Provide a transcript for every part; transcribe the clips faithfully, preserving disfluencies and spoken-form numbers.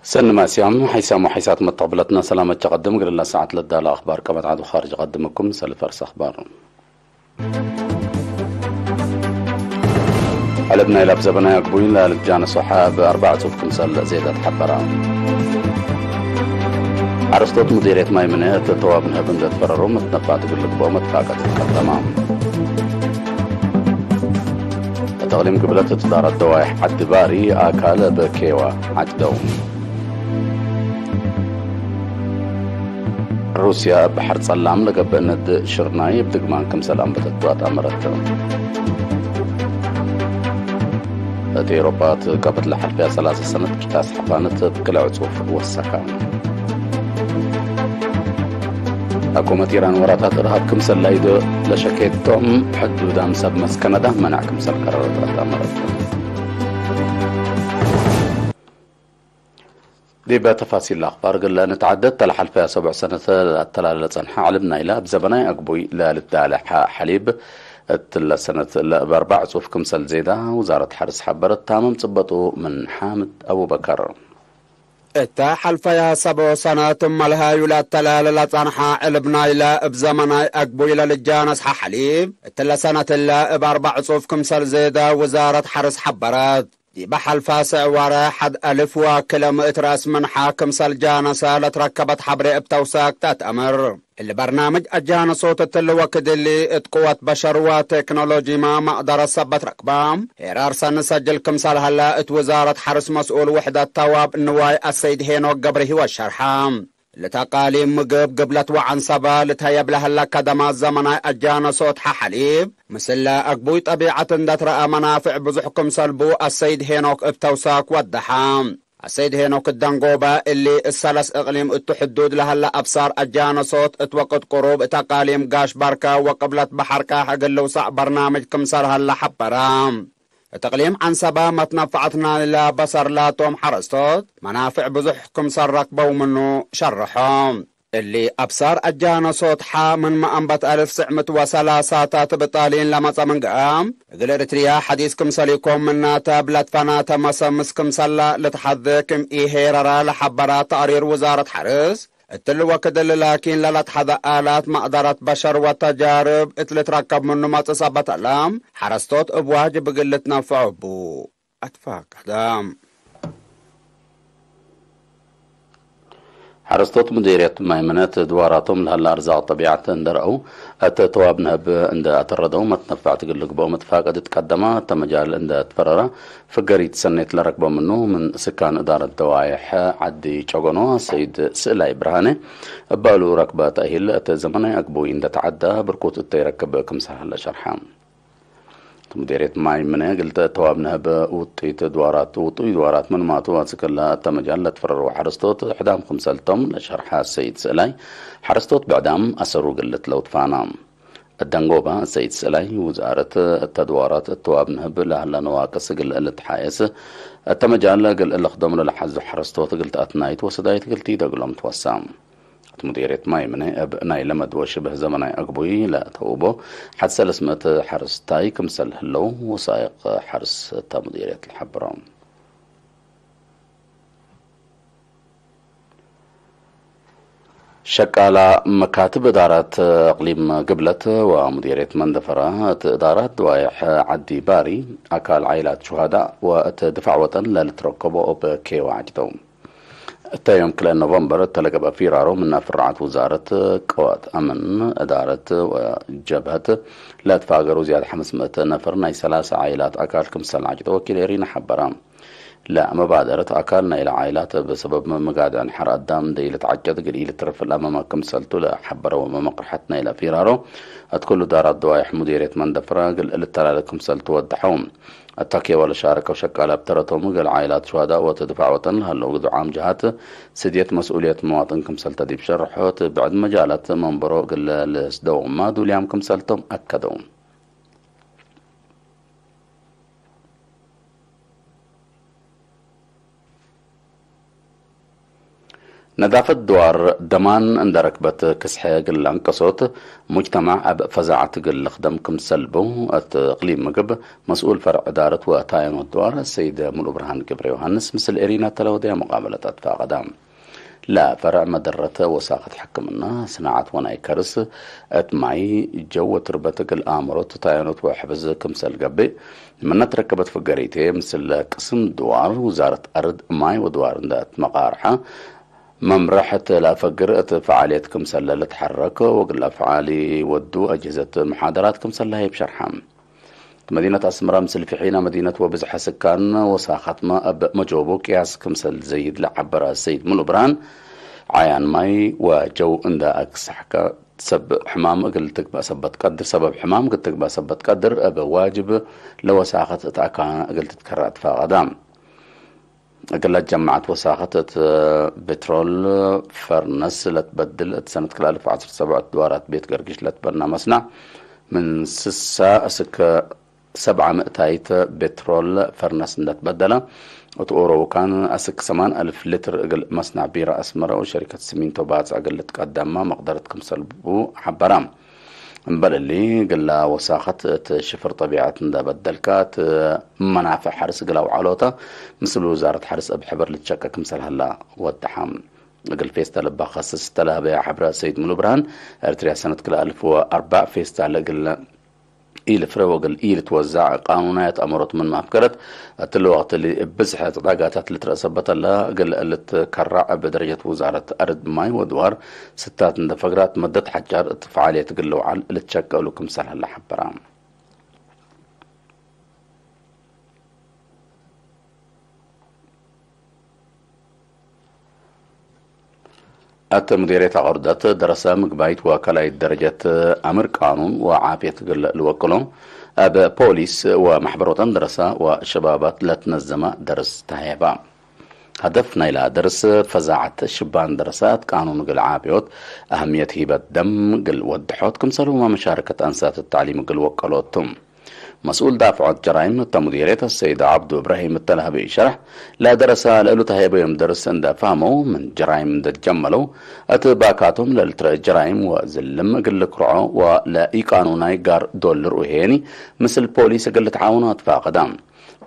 ሰኒ ማስያም፣ ሐይሳም ወሐይሳት መተቅብለትነ ሰላመት ጨቀድም። እግል እለ ሰዓት ለዳለ አኽባር ቀመት ዐድ ወኻርጅ ቀድምኩም። ሰልፍ አርስ አኽባር። ዕልብ ናይለ እብ ዘበናይ አግቡይ ለልትጃነሶ ሐ እብ አርበዕ እጹፍ ክምሰል ዜደ ተሐበረ። ሐረስቶት ሙዲርየት ማይ ምነ እት ተዋብ ንህብ እንዴ ትፈረሩ መትነፋት እግል ልግብኦ መትፋቀት ትቀደመ። እት እቅሊም ግብለት እት ዳራት ደዋይሕ ዐዲ ባሪ አካል እብ ኬዋ ዐጭደው። ሩስያ እብ በሐር ጸላም ለገብእ ነድ ሽርናይ እብ ድግማን ክምሰል አንበተቱ አትአመረት። እት ኤውሮፓ እት ቀበት ለሐልፈያ ሰላሰ ሰነት ቂጣስ ሐፋነት እብ ክልኤ ዕጹፍ ወሰከ። ሕኩመት ኢራን ወራታት እርሃብ ክምሰል ለአይዶ ለሸኬቶም ሕዱዳም ሰብ መስከነዳ መናዕ ክምሰል ቀረረት አትአመረት። ዲበ ተፋሲል አኽባር እግል ንትዓደድ፣ ተለሐልፈ ሰቡዕ ሰነት ለአተላለ ለጸንሐ ዕልብ ናይለ እብ ዘበናይ አግቡይ ለልትዳለ ሐ-፣ ሐሊብ፣ እትለ ሰነት ለእብ አርበዕ እጹፍ ክምሰል ዜዳ ውዛረት ሐርስ ሐበረት። ታምም ጽበጡ ምን ሓምድ አቡበከር። እተ ሐልፈየ ሰቡዕ ሰነት እመ ለሀዩ ለአተላለ ለጸንሐ ዕልብ ናይለ እብ ዘመናይ አግቡይ ለልጃነስ ሐ-፣ ሐሊብ፣ እትለ ሰነት እለ እብ አርበዕ እጹፍ ክምሰል ዜዳ ውዛረት ሐርስ ሐበረት። ዲበ ሐልፋ ስዕ ወረ ሐድ አልፍ ወክለ ምእት ረአስ ምንሓ ክምሰል ጃነሰ ለትረከበት ሐብሬ እብ ተውሳክ ተአትአምር። እሊ በርናምጅ አጃነሶት እትሊ ወክድ እሊ እት ቅወት በሸር ወቴክኖሎጂመ መቅደረት ሰበት ረክበ፣ ሄራር ሰኒ ሰጅል ክምሰል ሀለ እት ውዛረት ሐርስ መስኡል ውሕደት ተዋብ ንዋይ አሰይድ ሄኖክ ገብረሂወት ሸርሐ። ለተቃሊም ምግብ፣ ግብለት ወዐንሰበ ልትሀየብ ለሀለ ከደማት ዘመናይ አጃነሶት ሐ-፣ ሐሊብ፣ ምስለ አግቡይ ጠቢዐት እንደ ትረአ መናፍዕ ብዙሕ ክምሰል ቡ አሰይድ ሄኖክ እብ ተውሳክ ወደሐ። አሰይድ ሄኖክ ደንጎበ እሊ እሰለስ እቅሊም እቱ ሕዱድ ለሀለ አብሳር አጃነሶት እት ወቅት ቅሩብ እት አቃሊም ጋሽ ባርከ ወቅብለት በሐርከ እግል ልውሰዕ በርናምጅ ክምሰል ሀለ ሐበረ። እት እቅሊም ዐንሰበ መትነፈዐት ናይለ በሰር ላቶም ሐረስቶት መናፍዕ ብዙሕ ክምሰል ረክበው ምኑ ሸርሖ። እሊ አብሳር አጃነሶት ሐ ምንመ አንበት አልፍ ስዕ ምእት ወሰላሳታት እብ ጣሊን ለመጸ ምን ገአ፣ እግል ኤሪትርያ ሐዲስ ክምሰል ኢኮን ምናተ እብ ለትፈናተ መሰምስ ክምሰለ ልትሐዜ ክም ኢሄረረ ለሐበረ ተቅሪር ውዛረት ሐርስ፣ እትሊ ወክድ እሊ ላኪን ለለትሐዘ አላት መቅደረት በሸር ወተጃርብ እት ልትረከብ ምኑ መጽእ ሰበት አለ፣ ሐረስቶት እብ ዋጅብ እግል ልትነፈዑ እቡ አትፋቀደ። ሐረስቶት ሙዴርየት ማይ ምነ እት ድዋራቶም ለሀለ አርዛቅ ጠቢዐት እንዴ ረአው፣ እት ተዋብ ነህብ እንዴ አተረደው መትነፈዕት እግል ልግበኦ መትፋቀድ እት ቀደመ እተ መጃል እንዴ ትፈረረ፣ ፍገሪት ሰኔት ለረክበ ምኑ ምን ስካን እዳረት ደዋይሕ ዐዲ ጨገኖ ሰይድ ስእላይ ብርሃኔ እባሉ ረክበ ተእሂል እት ዘመናይ አግቡይ እንዴ ተዐደ ብርኩት እተ ይረክብ ክምሰል ሀለ ሸርሐ። እት ሙዴርየት ማይ ምነ እግል ተዋብ ነህብ ውጡይት ድዋራት፣ ውጡይ ድዋራት ምንማቱ አስክለ እተ መጃል ለትፈረረው ሐረስቶት ሕዳም ክምሰልቶም ለሸርሐ ሰይድ ስእላይ፣ ሐረስቶት ብዕዳም አሰሩ እግል ልትለው ትፋና። እት ደንጎበ ሰይድ ስእላይ፣ ውዛረት እተ ድዋራት እት ተዋብ ነህብ ለሀለ ነዋቅስ እግል ልትሓየስ፣ እተ መጃል እግል ልክደም ለለሐዙ ሐረስቶት እግል ተአትናይት ወሰዳይት እግል ቲደግሎም ትወሳ። እት ሙዴርየት ማይ ምነ እብ ናይለ መድወ ሽብህ ዘመናይ አግቡይ ለተውቦ ሐድ ሰለስ ምእት ሐርስ ታይ ክምሰል ህለው ወሳይቅ ሐርስ እተ ሙዴርየት ለሐብሮ። ሸቃላ መካትብ እዳራት እቅሊም ግብለት ወሙዴርየት መንደፈራ እት እዳራት ድዋይሕ ዐዲ ባሪ፣ አካል ዓይላት ሹሃዳእ ወእት ድፋዕ ወጠን ለልትረከቦ እብ ኬዋ ዐጅተው። እተ ዮም ክልኤ ኖቨምበር እተ ለገብአ ፊራሮ ምነ ፍራዐት ውዛረት ቅዋት አምን፣ እዳረት ወጀብሀት ለትፋገሩ ዝያድ ሐምስ ምእት ነፈር ናይ ሰላሰ ዓኢላት አካል ክምሰል ዐጅተ ወኪል ኤሪና ሐበረ። ለመባደረት አካል ናይለ ዓኢላት እብ ሰበብ መጋድዕን ሐር አዳም እንዴ ኢልትዐጨት እግል ኢልትርፍ ለአመመ ክምሰልቱ ለሐበረው መመቅርሐት ናይለ ፊራሮ፣ እት ኩሉ ዳራት ደዋይሕ ሙዴርየት መንደፈራ እግል ልተላለ ክምሰልቱ ወደሐው። እተ ኬወ ለሻረከው ሸቃለ እብ ተረቶም፣ እግል ዓኢላት ሹሃዳእ ወእት ድፋዕ ወጠን ለሀለው ግዱዓም ጀሃት ስድየት መስኡልየት መዋጥን ክምሰልተ ዲብ ሸርሖት፣ ብዕድ መጃላት መንበሮ እግል ልስደውማ ዱልያም ክምሰልቶም አከደው። ነዳፈት ድዋር ደማን እንደ ረክበት ክስሐ እግል ለአንቀሶት፣ ሙጅተማዕ እብ ፈዛዐት እግል ልክደም ክምሰል ቡ፣ እት እቅሊም ምግብ መስኡል ፈርዕ እዳረት ወታየኖት ድዋር ሰይድ ሙሉብርሃን ገብረ ዮሐንስ ምስል ኤሪና ተለወደያ መቃበለት አትፋቀዳ። ለፈርዕ መደረት ወሳክት ሕክምና፣ ስናዐት ወናይ ከርስ፣ እት ማይ፣ ጀው ወትርበት እግል አምሮት ታየኖት ወሕፍዝ ክምሰል ገብእ፣ ምነ ትረከበት ፍገሪቴ ምስል ቅስም ድዋር ውዛረት አርድ ማይ ወድዋር እንደ ትመቃርሐ፣ መምረሐት ለአፈግር እት ፈዓልየት ክምሰለ ልትሐረክ ወእግል አፍዓል ወዱ አጅህዘት መሓደራት ክምሰለ ሀይብ ሸርሐ። እት መዲነት አስመራ ምስል ፍሒና መዲነት ወብዝሐ ስካን ወሳካትመ እብ መጆቡ ቅያስ ክምሰል ዘይድ ለዐበረ ሰይድ ሙሉ ብርሃን፣ ዓያን ማይ ወጀው እንደ አክሰሕከ ሰብ ሕማም እግል ትግበእ ሰበት ቀድር፣ ሰበብ ሕማም እግል ትግበእ ሰበት ቀድር፣ እብ ዋጅብ ለወሳከት እት አካነ እግል ትትከረ አትፋቀዳ። እግለ ጀማዐት ወሳከት እት ቤትሮል ፈርነስ ለትበድል፣ እት ሰነት ክልኤ አልፍ ወዐስር ወሰብዐ ድዋራት ቤት ገርግሽ ለትበና መስነዕ፣ ምን ስሳ እስክ ሰብዓ ምእታይት ቤትሮል ፈርነስ እንደ ትበደለ፣ እት ኦሮ ውካን አስክ ሰማን አልፍ ሊትር እግል መስነዕ ቢራ አስመረ ወሸሪከት ሲሚንቶ ባጽዕ እግል ልትቀደመ መቅደረት ክምሰል ቡ ሐበረ። እምበል እሊ፣ ግላ ወሳኸት እት ሽፍር ጠቢዐት እንደ በደልከ፣ እት መናፍዕ ሐርስ እግል አውዐሎተ፣ ምስል ውዛረት ሐርስ እብ ሕበር ልትሸቀ ክምሰል ሀላ ወደሐ። እግል ፌስታል እበ ከስስ እተ ለሀበየ ሐብረ ሰይድ ሙሉ ብርሃን፣ ኤርትርያ ሰነት ክልኤ አልፍ ወአርበዕ ፌስታል እግል ኢልፍረ ወእግል ኢልትወዛዕ ቃኑናያት አመሮት ምንመ አፍገረት፣ እትሊ ወቅት እሊ እብ ብዝሐ ተዳጋታት ልትረአ ሰበት ሀላ፣ እግል ልትከራዕ እብ ደረጀት ውዛረት አርድ ማይ ወድዋር ስታት እንደ ፈግራት መደት ሐጫር እት ፈዓልየት እግል ልውዓል ልትሸቀ እሉ ክምሰል ሀለ ሐበራ። እት ሙዴርየት አቅርደት ደረሰ ምግባይት ወከላይት ደረጀት አምር ቃኑን ወዓፍየት እግል ልወቅሎ፣ እብ ፖሊስ ወመሕበር ወጠን ደረሰ ወሸባባት ለትነዘመ ደርስ ተሀየባ። ሀደፍ ናይላ ደርስ ፈዛዐት ሽባን ደረሳት ቃኑን እግል ዓፍዮት አህምየት ሂበት ደም እግል ወድሖት ክምሰልሁመ መሻረከት አንሳት ተዕሊም እግል ወቀሎት ቱ። መስኡል ዳፍዖት ጀራይም እተ ሙዲርየት አሰይድ ዐብዱ እብራሂም እተ ለሀበዩ ሸርሕ፣ ለደረሰ ለእሉ ተሀየበዮም ደርስ እንደ ፈሀመው፣ ምን ጀራይም እንደ ትጀመለው፣ እት ባካቶም ለልትረአ ጀራይም ወዝልም እግል ልክርዖ ወለኢቃኑናይ ጋር ዶል ልርኡ ሄኒ፣ ምስል ፖሊስ እግል ልትዓውኖ አትፋቀዳ።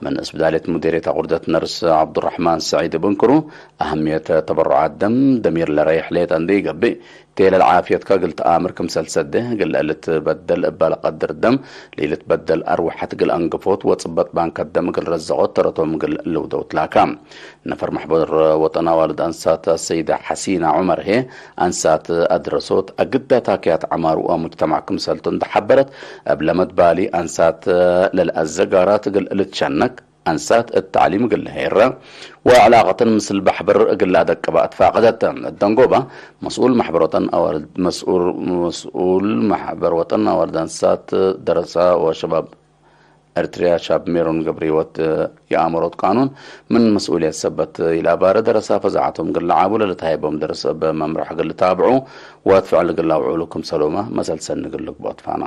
ምን እስብዳልየት ሙዲርየት አቁርደት ነርስ ዐብዱረሕማን ሰዒድ እብ እንክሩ፣ አህምየት ተበሩዓት ደም፣ ደሚር ለረይሕ ሌጠ እንዴ ኢገብእ፣ ቴለል ዓፍየትከ እግል ተአምር ክምሰል ሰዴ፣ እግል ለልትበደል እበ ለቀድር ደም፣ ለኢልትበደል አርወሐት እግል አንግፎት ወጽበጥ ባንከት ደም እግል ረዘቆት ተረቶም እግል ልውደው ትላካ። ነፈር መሕበር ወጠን አዋልድ አንሳት አሰይደ ሐሲና ዑመር ህዬ፣ አንሳት አድረሶት አግዳ ታክያት ዐማር ወሙጅተማዕ ክምሰልቱ እንደ ሐበረት፣ እብ ለመትባሊ አንሳት ለልአዘጋራት እግል ልትሸነክ፣ አንሳት እት ተዕሊም እግል ልሄረ ወዕላቀተን ምስል በሕብር እግል ለአደቅበ አትፋቀደት። እት ደንጎበ፣ መስኡል መሕበር ወጠን አዋልድ፣ መስኡል፣ መስኡል መሕበር ወጠን አዋልድ አንሳት ደረሳ ወሸባብ ኤርትርያ ሻብ ሜሮን ገብረህይወት የአመሮት ቃኑን ምን መስኡልየት ሰበት ኢለአባረ፣ ደረሳ ፈዛዐቶም እግል ለዓቡ ለልትሀይቦም ደርስ እብ መምርሕ እግል ልታብዑ ወእት ፍዕል እግል ለአውዕሉ ክምሰሎመ መሰል ሰኒ እግል ልግብኦ ትፋና።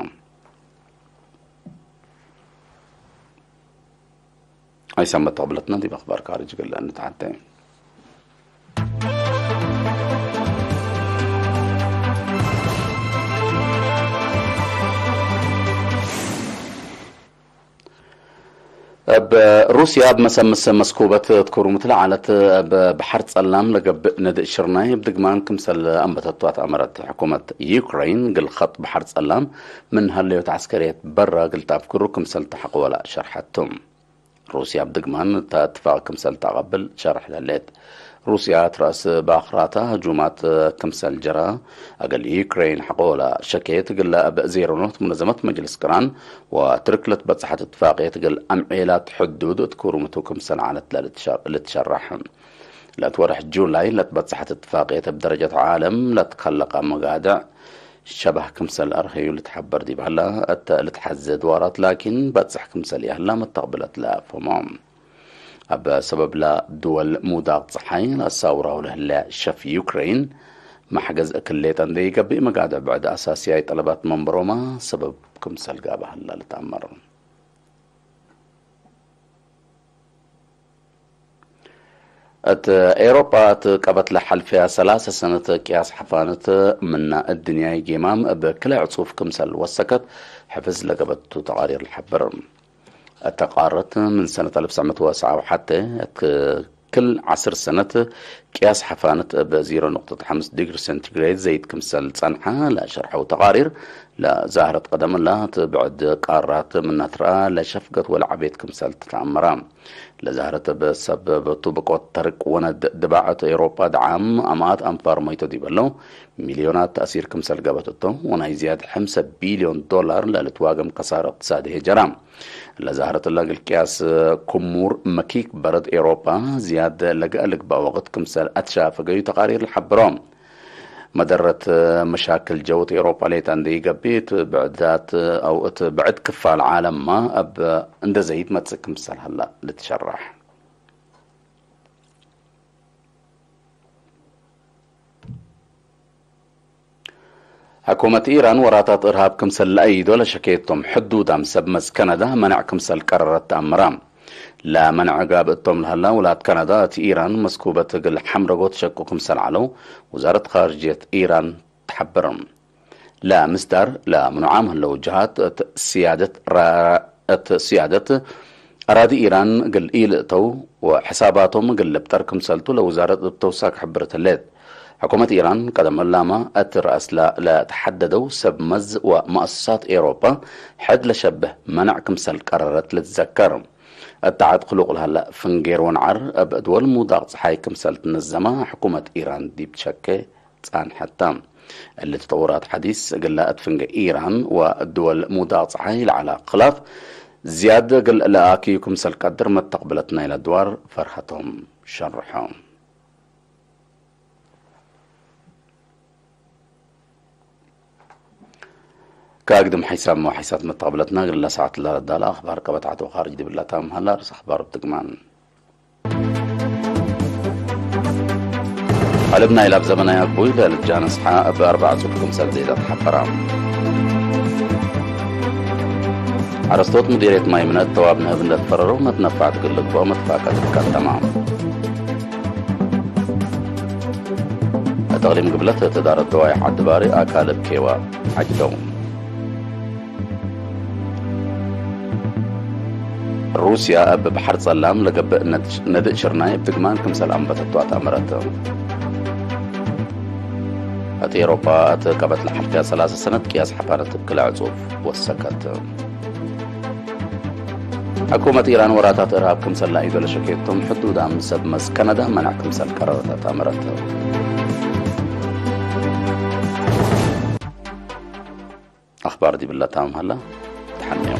አይ ሰመት ተቅብለትና ዲብ አክባር ካርጅ እግል እንተሐቴ። እብ ሩስያ እብ መሰምስ መስኩበት ትኩሩምት ለዐለት እብ በሐር ጸላም ለገብእ ነድእ ሽርናይ እብ ድግማን ክምሰል አንበተቱ አትአመረት። ሕኩመት ዩክረይን እግል ኸጥ በሐር ጸላም ምን ሀለዮት ዐስከርየት በረ እግል ተአፍግሩ ክምሰል ተሐቅወ ለሸርሐቱ። ሩስያ እብ ድግማን እተ እትፋቅ ክምሰል ተአቀብል ሸርሕ ለህሌት። ሩስያ እት ረአስ ባክራታ ህጁማት ክምሰል ጀራ፣ እግል ዩክሬን ሐቆ ለሸኬት እግለ እብ ዜሮኖት ሙነዘመት መጅልስ ቅራን ወትርክ ለትበጽሐት እትፋቅየት እግል አምዔላት ሕዱድ እት ኩሩምቱ ክምሰል ዐለት ለልትሸ-፣ ልትሸረሕ። ለእት ወርሕ ጁላይ ለትበጽሐት እትፋቅየት እብ ደረጀት ዓለም ለትከለቀ መጋድዕ ሸባህ ክምሰል አርሀዩ ልትሐበር ዲብ ሀላ፣ እተ ልትሐዜ ድዋራት ላኪን በጽሕ ክምሰል ይሀላ መተቅብለት ለአፍህሞ። እብ ሰበብላ ድወል ሙዳቅ ጸሓይ ለአሳውራሁ ለህለ ሸፍ ዩክሬን፣ መሕገዝ እክል ሌጠ እንዴ ኢገብእ መጋድዕ ብዕድ አሳስያይ ጠለባት መንበሮማ ሰበብ ክምሰል ጋብእ ሀላ ልትአመር። እት ኤውሮጳ እት ቀበት ለሐልፍያ ሰላሰ ሰነት ቅያስ ሐፋነት ምና እድንያይ ጌማም እብ ክለ ዕጹፍ ክምሰል ወሰከት ሕፍዝ ለገበቱ ተቃሪር ለሐብር። እተ ቃረት ምን ሰነት አልፍ ትስዕ ምእት ወሰብዓ ወሐቴ እት ክል ዐስር ሰነት ቅያስ ሐፋነት እብ ዜሮ ነቁጠት ሐምስ ዲግሪ ሴንቲግሬድ ዘይድ ክምሰል ጸንሐ ለሸርሐው ተቃሪር፣ ለዛህረት ቀደም እላ እት ብዕድ ቃራት ምና ትረአ ለሸፍገት ወለዐቤት ክምሰል ትተአመራ። ለዛህረት እብ ሰበበቱ ብቆት ተርቅ ወነድ ድባዕ እት ኤውሮጳ ደዓም አማት አንፋር መይቶ ዲብ ለው ሚልዮናት ተእሲር ክምሰል ገበት እቶ፣ ወናይ ዝያድ ሕምሰ ቢልዮን ዶላር ለልትዋገም ከሳር እቅትሳዲ ህይ ጀራ። ለዛህረት እለ እግል ቅያስ ክሙር መኪክ በረድ ኤውሮጳ ዝያድ ለገአ ልግበእ ወቅት ክምሰል አትሻፈገዩ ተቃሪር ለሐብሮ። መደረት መሻክል ጀው እት ኤውሮጳ ሌጠ እንዴ ኢገብእ፣ እት ብዕዳት አው እት ብዕድ ክፋል ዓለምመ እብ እንዴ ዘይትመጽእ ክምሰል ሀላ ልትሸረሕ። ሕኩመት ኢራን ወራታት እርሃብ ክምሰል ለአይዶ ለሸኬቶም ሕዱዳም ሰብ መዝ ከነዳ መነዕ ክምሰል ቀረረት ተአምራ። ለመንዐ ጋብእ እቶም ለሀላ ውላድ ከነዳ እት ኢራን መስኩበት እግል ሐምረጎ ትሸቁ ክምሰል ዐለው ውዛረት ካርጅየት ኢራን ተሐብር። ለምስዳር ለምኑዓም ህለው ጀሃት እት ስያደት ራ-፣ እት ስያደት አራዲ ኢራን እግል ኢልእተው ወሕሳባቶም እግል ልብጠር ክምሰልቱ ለውዛረት እብ ተውሳክ ሕብርት ህሌት። ሕኩመት ኢራን ቀደም እላመ እት ረአስላ ለተሐደደው ሰብ መዝ ወመአሰሳት ኤውሮፓ ሕድ ለሸብህ መነዕ ክምሰል ቀረረት ልትዘከር። እት ዐድ ክሉቅ ለሀለ ፍንጌር ወነዓር እብ ድወል ሙዳቅ ጸሓይ ክምሰል ትነዘመ ሕኩመት ኢራን ዲብ ሸኬ ጻንሐት ተ። እሊ ተጠውራት ሐዲስ እግለ እት ፍንጌ ኢራን ወድወል ሙዳቅ ጸሓይ ለዐለ ክላፍ ዝያድ እግል ለአክዩ ክምሰል ቀድር መተቅብለት ናይለ ድዋር ፈርሀቶም ሸርሖ። ከአግድም ሐይሳም ወሐይሳት መተቅብለትና እግለ ሰዓት ለረዳለ አኽባር ቀበት ዐድ ወካርጅ ዲብላታም ሀላ ርስ አኽባር እብ ድግማን። አለብ ናይል አብ ዘመናይ አግቡይ ለልትጃነስ ሐ እብ አርበዕ ጹፍ ክምሰል ዜዳት ሐበራ። ሐረስቶት ሙዲርየት ማይ ምነት ተዋብ ንህብ እንደ ትፈረረው መትነፋዕት እግል ልግበኦ መትፋቀት ትከተማ። እት እቅሊም ግብለት እት እዳረት ደዋይ ዐዲ ባሪ አካል እብ ኬዋ ዐጅተው። ሩስያ እብ በሐር ጸላም ለገብእ ነድእ ሽርናይ እብ ድግማን ክምሰል አንበተቱ አትአመረት። እት ኤውሮፓ እት ቀበት ለሐልፍያ ሰላሰ ሰነት ቅያስ ሐፋነት እብ ክለ ዕጹፍ ወሰከት። ሕኩመት ኢራን ወራታት እርሃብ ክምሰል ለአይዶ ለሸኬቶም ሕዱዳም ሰብ መዝ ከነዳ መነዕ ክምሰል ቀረረት አትአመረት። አኽባር ዲብለ ታምም ሀላ። ተሐኔው።